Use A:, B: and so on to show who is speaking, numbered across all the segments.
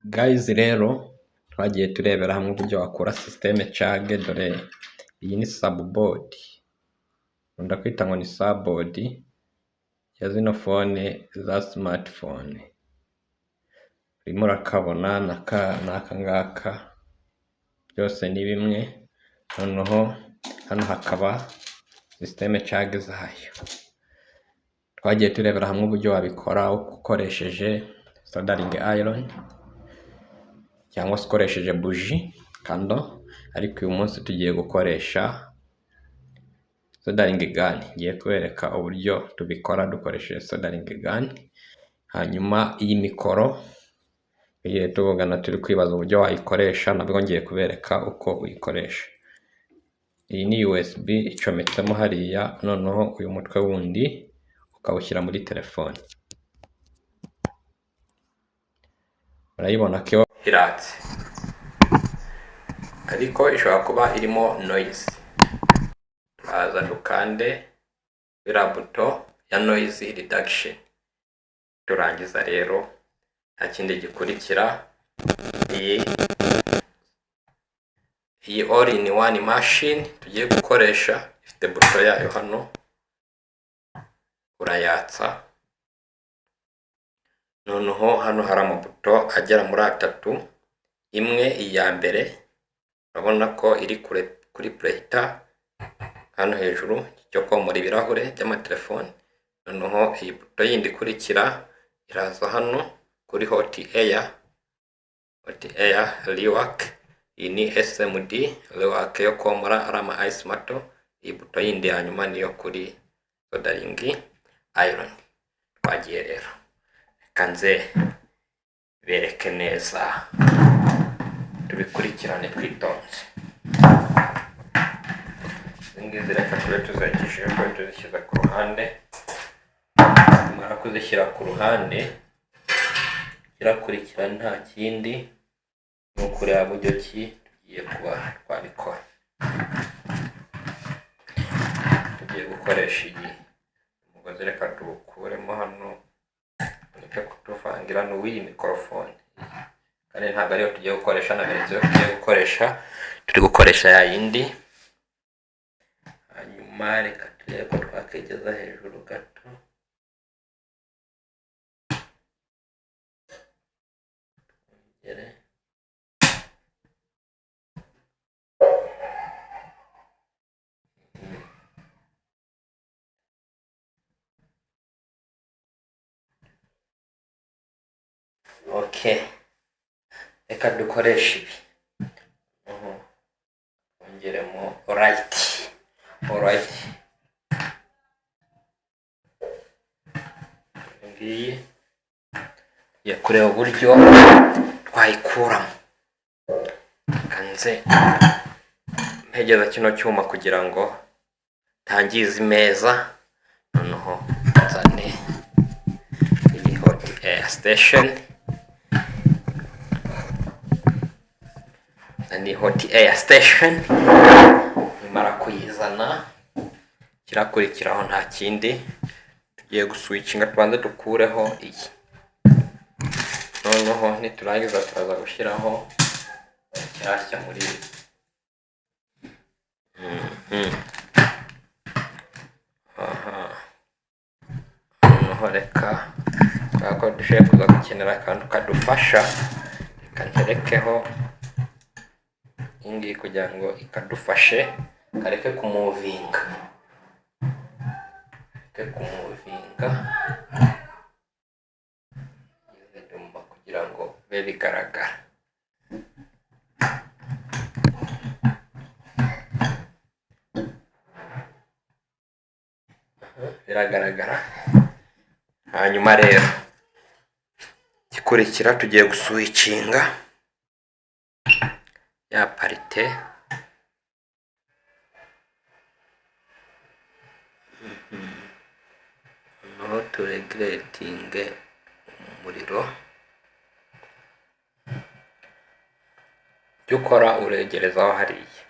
A: Guys rero twagiye turebera hamwe uburyo wakura system charge, dore iyi ni subboard, nkunda kwita ngo ni subboard ya zino phone za smartphone, urimo urakabona n'aka ngaka byose ni bimwe, noneho hano hakaba system charge zayo. Twagiye turebera hamwe uburyo wabikora ukoresheje soldering iron cyangwa se ukoresheje buji candle, ariko uyu munsi tugiye gukoresha soldering gun. Ngiye kubereka uburyo tubikora dukoresheje soldering gun, hanyuma iyi mikoro tugiye tuvugana turi kwibaza uburyo wayikoresha, nabwo ngiye kubereka uko uyikoresha. Iyi ni USB icometsemo hariya, noneho uyu mutwe wundi ukawushyira muri telefone. Urayibona ko iratse, ariko ishobora kuba irimo noise. Turaza dukande iriya buto ya noise reduction, turangiza rero nta kindi gikurikira. Iyi all in one machine tugiye gukoresha ifite buto yayo hano, urayatsa. Noneho hano hari amabuto agera muri atatu, imwe iya mbere urabona ko iri kuri preheater hano hejuru cyo komora ibirahure by'amatelefone, noneho iyi buto yindi ikurikira iraza hano kuri hot air, hot air rework, iyi ni SMD rework yo komora ari ama ice mato, iyi buto yindi ya nyuma niyo kuri soldering iron. Twagiye rero, reka nze bereke neza tubikurikirane twitonze. Izi ngizi reka tube tuzegejeje, tube tuzishyize ku ruhande. Tumara kuzishyira ku ruhande, kirakurikira nta kindi ni ukureba buryo ki tugiye kuba twabikora. Tugiye gukoresha iyi umugozi, reka tuwukuremo hano, ureke kutuvangira, ni uw'iyi mikorofone kandi ntabwo ariyo tugiye gukoresha, naberetse iyo tugiye gukoresha, turi gukoresha ya yindi. Hanyuma reka turebe ko twakigeza hejuru gato, twongere okay, reka dukoreshe ibi, twongeremo light, alright, ngiyi tugiye kureba uburyo twayikuramo. Reka nze mpegeza kino cyuma kugira ngo ntangize imeza, noneho nzane iyi hot air station, ni hot air station. Nimara kuyizana kirakurikiraho nta kindi, tugiye guswitchinga, tubanze dukureho iyi, noneho niturangiza turaza gushyiraho nshyashya muri iyi. Aha noneho reka, kubera ko dushobora kuza gukenera akantu kadufasha, reka nterekeho iyi ngiyi kugira ngo ikadufashe, kareke kumuvinga, kareke kumuvinga inyuma kugira ngo bibe bigaragara. Biragaragara. Hanyuma rero igikurikira tugiye guswitchinga ya parite, noneho turegiretinge umuriro. Icyo ukora uregerezaho hariya,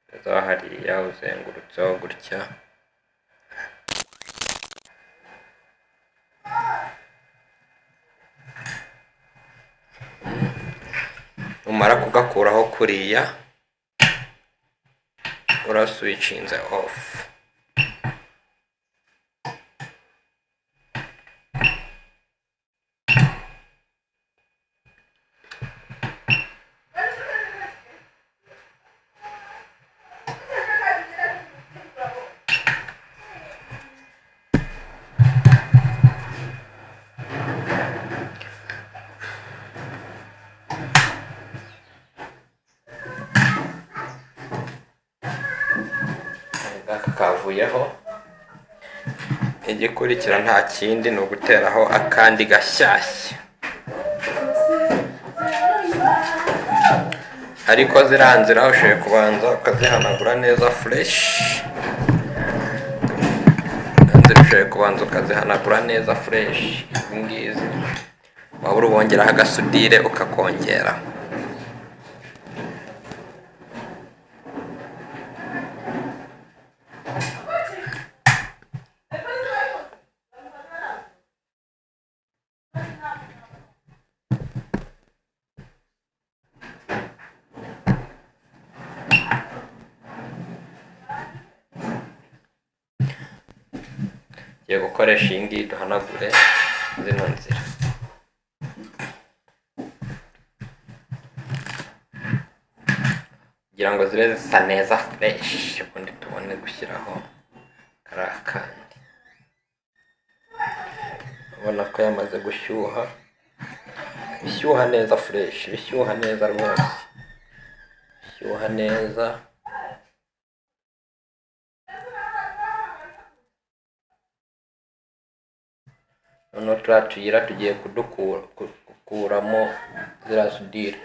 A: uregerezaho hariya uzengurutseho gutya, Numara kugakuraho kuriya, uraswicinze off. Aka kavuyeho. Igikurikira nta kindi ni uguteraho akandi gashyashya, ariko ziriya nzira ushoboye kubanza ukazihanagura neza fresh. Nzira ushoboye kubanza ukazihanagura neza fresh. Izi ngizi waba uri wongeraho agasudire ukakongera. Tugiye gukoresha iyi ngiyi duhanagure zino nzira. Kugira ngo zibe zisa neza fresh, ubundi tubone gushyiraho kariya kandi. Urabona ko yamaze gushyuha, bishyuha neza fresh, bishyuha neza rwose, bishyuha neza. Noneho turiya tuyira tugiye kudukuramo ziriya sudire.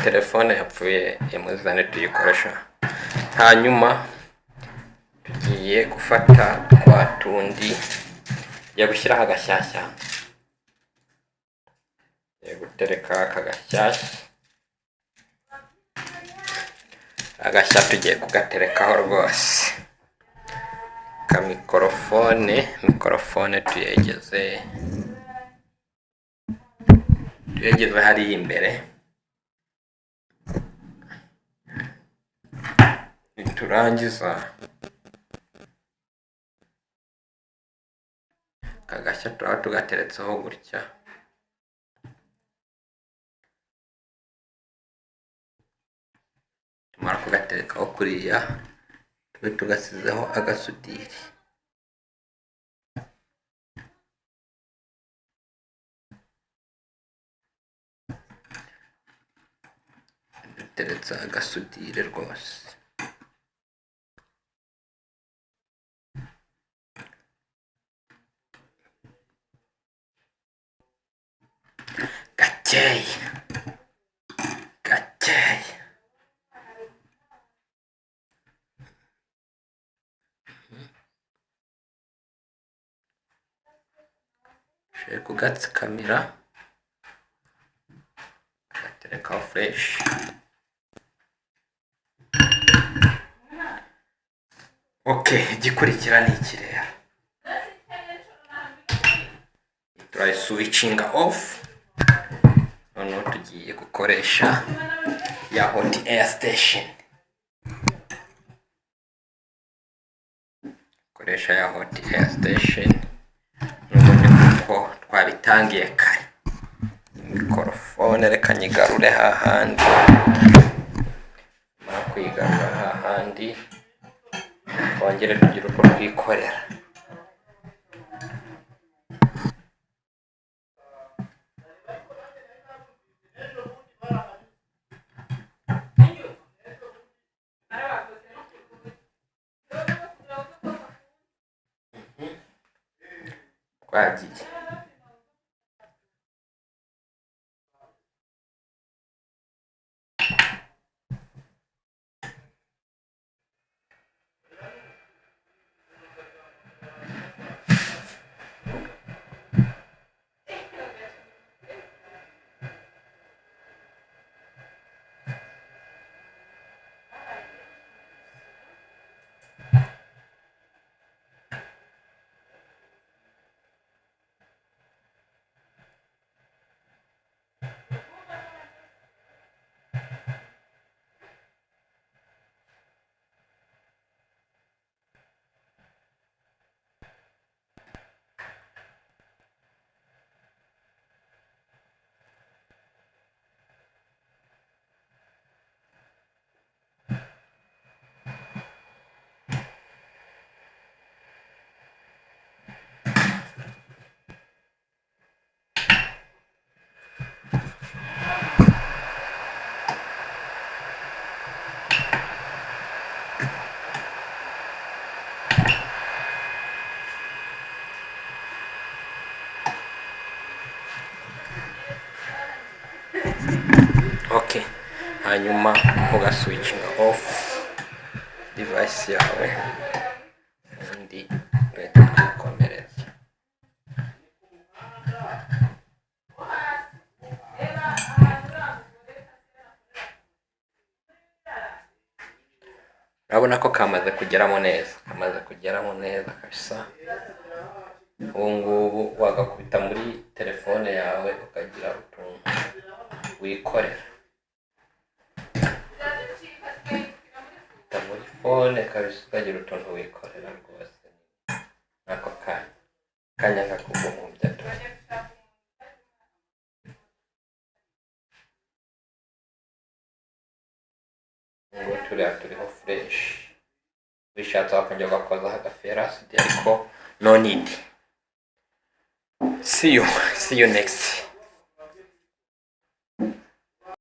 A: Telefone yapfuye imuzane tuyikoresha. Hanyuma tugiye gufata twa tundi, tugiye gushyiraho agashyashya, tugiye gutereka aka gashyashya, agashya tugiye kugaterekaho rwose. Ka mikorofone, mikorofone tuyegeze hariya imbere. Niturangiza aka gashya turaba tugateretseho gutya. Tumara kugaterekaho kuriya, tube tugasizeho agasudiri. Duteretse agasudire rwose. Gakeya gakeya. Ushobora kugatsikamira ugaterekaho fresh. Okay, igikurikira ni iki rero? Turayiswicinga off. Noneho tugiye gukoresha ya hot air station. Koresha ya hot air station n'ubundi kuko twabitangiye kare. Mikorofone reka nyigarure hahandi. Mara kuyigarura hahandi, twongere tugire uko twikorera. Twagiye. Okay, hanyuma ugaswitchinga off device yawe, ubundi ugahita twikomereza. Urabona ko kamaze kugeramo neza, kamaze kugeramo neza kabisa. Ubu ngubu wagakubita muri telefone yawe ukagira utuntu wikorera. Ukabikubita muri phone kabisa ukagira utuntu wikorera rwose, n'ako kanya kanya kakuguhumbya tu. Ngo turiya turiho fresh, ubishatse wakongera ugakozaho agaferasidi, ariko no need. See you next.